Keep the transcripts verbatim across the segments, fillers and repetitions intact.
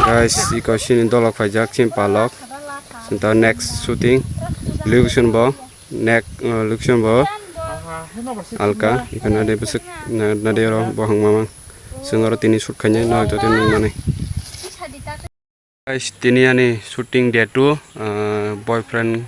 Guys, iko sini dolok paijak, sini palok. Sinta next shooting location bo, next, uh, location bo alka. Iko nade besek, na-, nade oro bohang mamang. Sengoro tini shoot khainai, no jote nung mani. Guys, tini ani shooting day two, uh, boyfriend,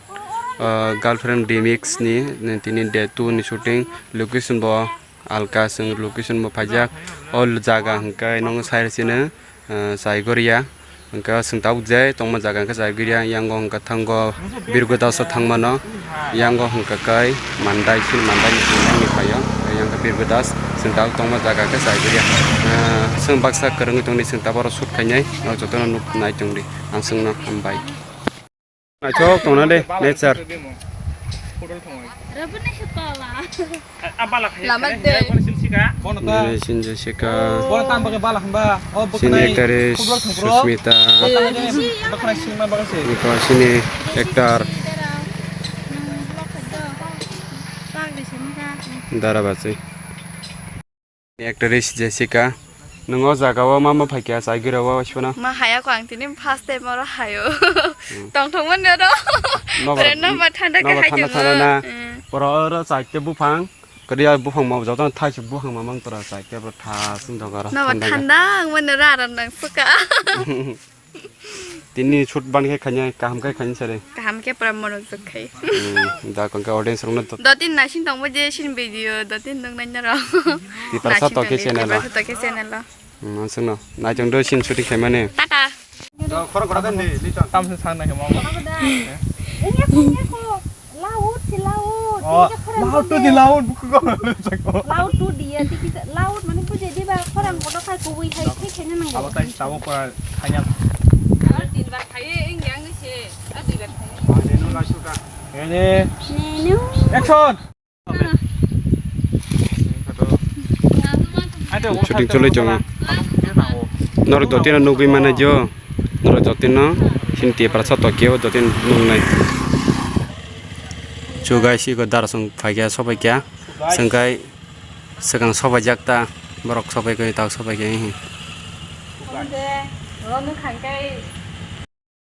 uh, girlfriend remix ni, ni tini day two ni shooting, location bo alka, seng location bo paijak. O jaga hwnkhe nung sai sini, uh, Chaigoria, hwnkhe seng tabuk jai tongma jaga hwnkhe Chaigoria, yango hwnkhe thango Birgodaso thangmano. Yango hwnkha khe mandai, sini mandai ni sini ni phaio. Yang khe Birgodas, sini tabuk tongma jaga khe Chaigoria. Ah, sini baksa kwrwngwi tongni sini tabuk oro shoot khainai. O jotono nuk nai tongdi. Ang sini no hambai. Naithok tongna de, nature. Lama de. Nini sini Jessica. Bono tam bagwi bala hwnba. O sini bwkhwnai actress football thwngphuru. Susmita. Bwkhwnai singma bagwi se. Niko sini actor. Dara Bachwi. Actress Jessica. Nwng o jaga o ma ma phaikha Chaigoria o waisano? Ma haya ko ang tini first time oro hayo. Hmm. Tongthokmani oro. Nobar, friend no ba thanda nobar khe thanda haikhe thanda mo. Na. Hmm. Pura oro chaite buphang. Kwrwi a buphang ma jotono thaisuk buphang mamang tora chaite bro tha sung dogaro. Nobar thanda. Thanda ang mano ra ra nang suka. Tini shoot ban khe khainai, kaham khe khainai sari. Kaham khe pura monojog khai. Hmm, da kon khe audience rokno to. Dotin naising tongbo je sin video, dotin nung nai naro. Tiprasa Toke channel o. Tiprasa Toke channel o. Hmm, ang sungno. Naitong do sin shooting khaimani. Tata. Tam se sang nai khe mo. Loud, si loud. Oh, loud to di loud, buku ko. Loud to di ya, tiki loud mane bujai di ba, khorang kotor khai kubui khai khai khaina nango. Abo tai tabo pora khanya. Ar tin bar khai, eng yang ni se, ar dui bar khai. Nenu la shuta. Ready? Nenu. Action. Shooting choli tongo. Norok dotino nugwi mano jo. Norok dotino sini Tiprasa Toke o dotin nungnai. Chu guys, iko darasong phaikya, sopaikya. Sengkai swkang sopaijak ta. Borok sopaikya, tak sopaikya.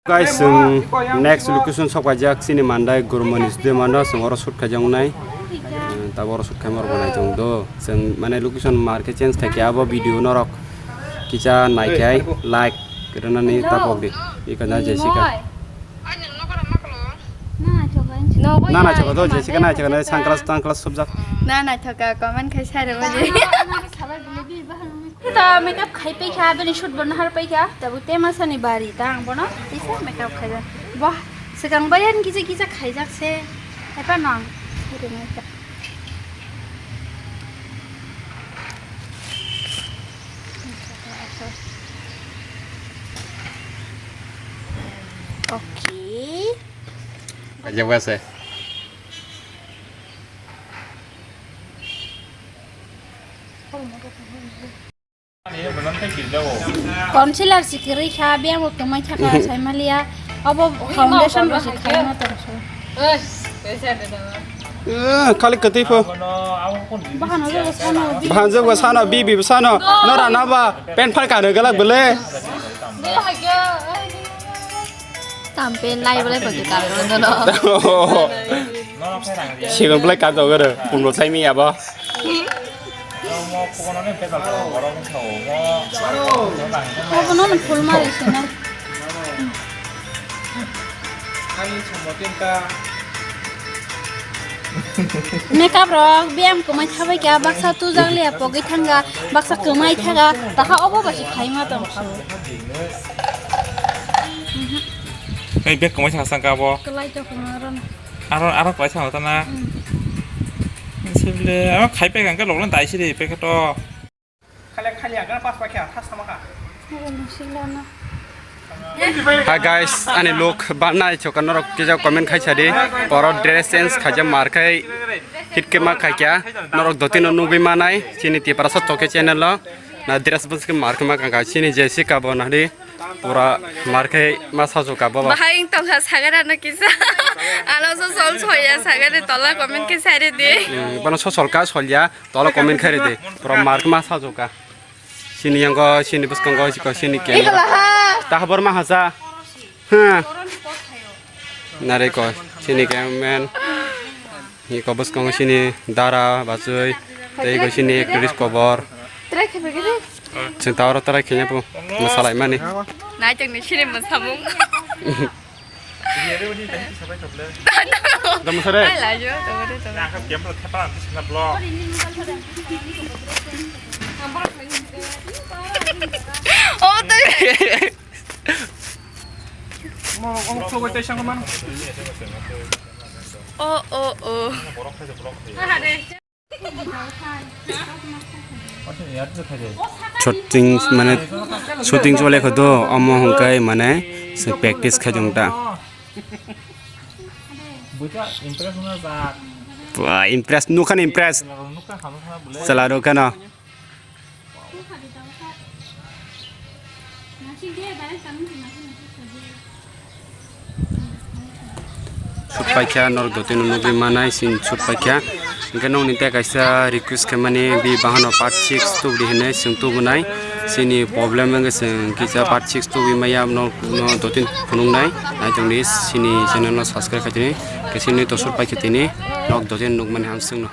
Guys, chwng next location sok paijak, chini mandai Gurmani studio mano, chwng oro shoot khaijak wngnai. Eh, tabuk oro shoot khaima rok bo nai chwng do. Chwng mane location mar khe change khai khe abo video norok kisa nai khai like rwnani tapok di. Iko na Jessica. Na naithoka do Jessica, naithoka na sunglass tunglass subjak. Na naithoka comment khai sare bo je. To makeup khai pai kha, bini shoot bono har pai kha. Tabuk tema sani bari ta ang bono kisa makeup khai jak. Bo swkang bai ani kisa kisa khai jak se. Epa nang. Okay. Aja wase. Concealer si kwrwi kha, biyang bo kwmai thaka saimaliya. Obo foundation bo si khaima tongso. Eh, khali kwtwi pho. Bahan obo sano, bi- Bahan jabo sano, bibi sano. Nora naba, pen phar kano galak bole. Tampe lai bole pake karo dono. Sigon bole kato garo, pumlo saimi abo. Obono no phul mari sina. Makeup rok biyang kwmai thabai kha, baksa tujak liya pogwi thanga, baksa kwmai thaga, taha obo bai khaima tong. Ei bag kwmai thang sang ka bo. Kwlai to kwmai ron. Aro, aro kwlai thang ta na. Hmm. Sibile, aro khai pe kang ke lok lan dai siri pe to. Khali, khali agar pas pakya, thas sama kha. Hi guys, ani look banai choka norok kisa comment khai sadi. Poro dress change khaja mar khai hit ke ma khaikya. Norok dotino nugwi manai chini Tiprasa Toke channel o. Na dress bus ke mar khai ma kha chini Jessica bo nadi. Pura mar khai ma sajuka bo. Bahai tongkha sagara no kisa. Ano so sol soya sagara tola comment ke sare de. Hmm, bana so sol ka solya. Tola comment khai ridi. Pura mark ma sajuka. Sini yang ko, sini bwskango, siko sini keng. Ikla ha. Tahbor ma hasa. Ha. Nare ko, sini keng men. Ni ko bwskango sini dara, bachoi. Tei ko sini actress kobor. Try khe begini. Chwng tawro try khe nyapu. Masalai mani. Nai chwng ni sini masamung. Dam sare. Ai, lajo, tawari, tawari. Oh, tawari. Oh, oh, oh. Shooting mane shooting chole kho do, omo hwnkhe mane se practice khai jong ta. Ba, impress, nukhan impress. Chala rok kheno. Shoot paikha, norok dotino nugwi manai, sin shoot paikha. Hwnkhe nokni tei kaisa request khaimani, bi bahano part six tubudi hinwi chwng tubunai. Chini problem wngkhe chwng kisa part six tubui maya, no, no dotin phunuknai. Naitongdi chini channel no subscribe khaitini. Khe chini to shoot paikha tini, nok dotin nukmani hamswkno.